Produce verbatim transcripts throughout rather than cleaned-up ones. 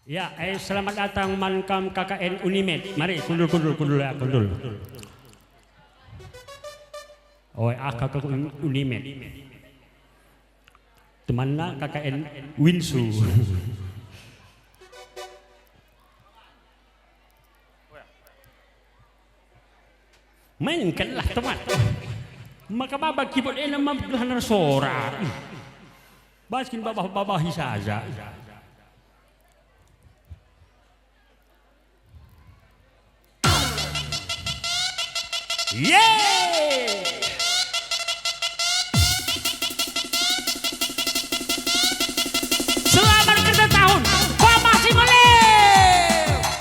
Ya, eh, selamat datang man kam K K N Unimed. Mari, kundul, kundul, kundul, ya, kundul. Oi, ah, K K N Unimed. Temanna K K N Winsu. Main kan lah, teman. Maka baba keyboard ena mam gelah ersora. Bas kin babah-babahi saja. Yeay! Selamat kerja tahun, Bapak Simole!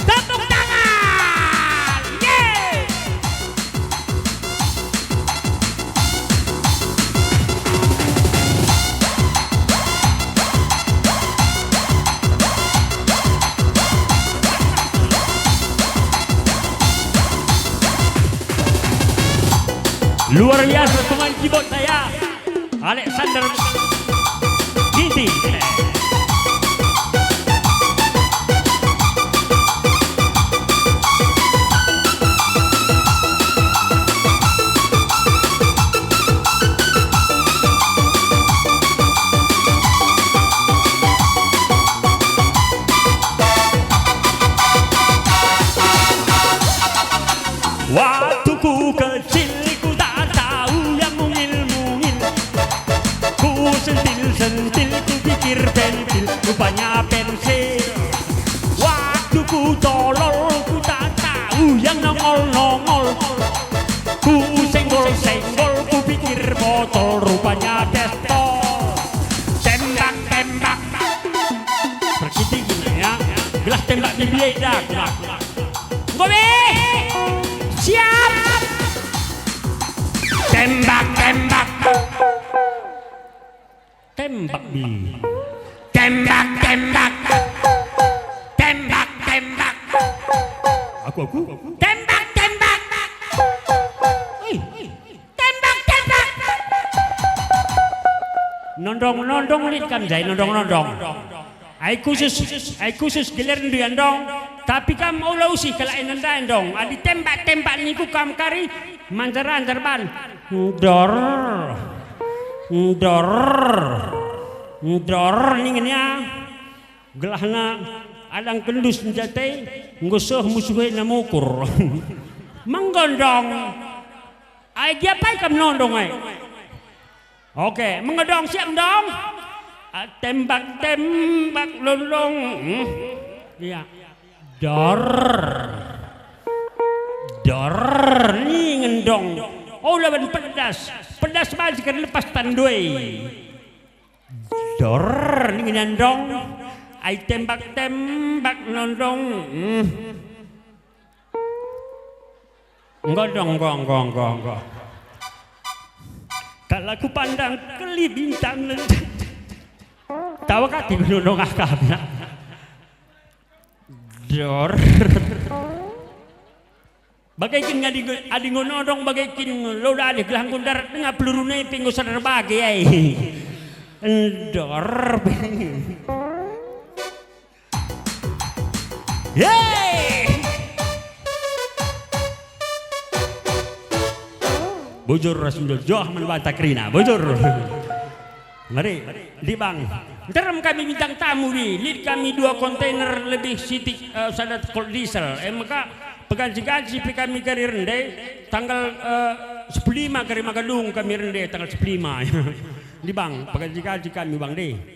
Tepuk tangan! Yeay! Luar biasa pemain keyboard saya, Alexander Ginting. Waktu ku kecil ku tak tahu yang mungil-mungil. Ku sentil-sentil, ku pikir pentil, rupanya pensil. Waktu ku tolol, ku tak tahu yang nongol-nongol. Ku senggol-senggol, ku pikir botol, rupanya pistol. Tembak-tembak. Perkitik, ya. Gelah tembak bibie dah, gelah. Enggo be! Siap! Tembak, tembak. Tembak, bi. Tembak, tembak. Tembak, tembak. Aku, aku. Tembak, tembak. Ih. Tembak, tembak. Nondong, nondong lit kam ndai, nondong, nondong. Ai khusus, ai khusus gelarndu ya, ndong. Tapi kam ula usih kalak enda ndai, ndong. Adi tembak-tembak niku kam kari, manjar-anjar ban. Ndor. Ndor. Ndor ningen ya. Gelahna adang kendus njate, enggo seh musuhena mukur. Menggondong. Ai gia pai kam nondong ai. Oke, mengedong siap ndong. Ah, tembak-tembak londong. Hmm. Iya. Dor. Dor ningen ndong. Oh, lawan pedas. Pedas banci kan lepas tandoi. Dor ningen ndong. Ai tembak-tembak nondong. Hmm. Enggo ndong, enggo, enggo, enggo, enggo. Kala kupandang keli bintang. Tawa kati nondong akapna. Dor. Bage kin ngadi, adi enggo nondong bage kin lo dadi gelah enggo ndarat denga peluruna pe enggo sadar bage ai. Ndor. Yeay! Bujur ras njojoh man banta kerina, bujur. Mari, Dibang. Nterem kami bintang tamu, wi. Lit kami dua kontainer lebih sitik, eh, sada kol diesel. E maka peganci-ganci pe kami kari rende tanggal, eh, sepuluh lima kari Magadung kami rende tanggal sepuluh lima. Dibang, peganci-ganci kami, Bang, deh.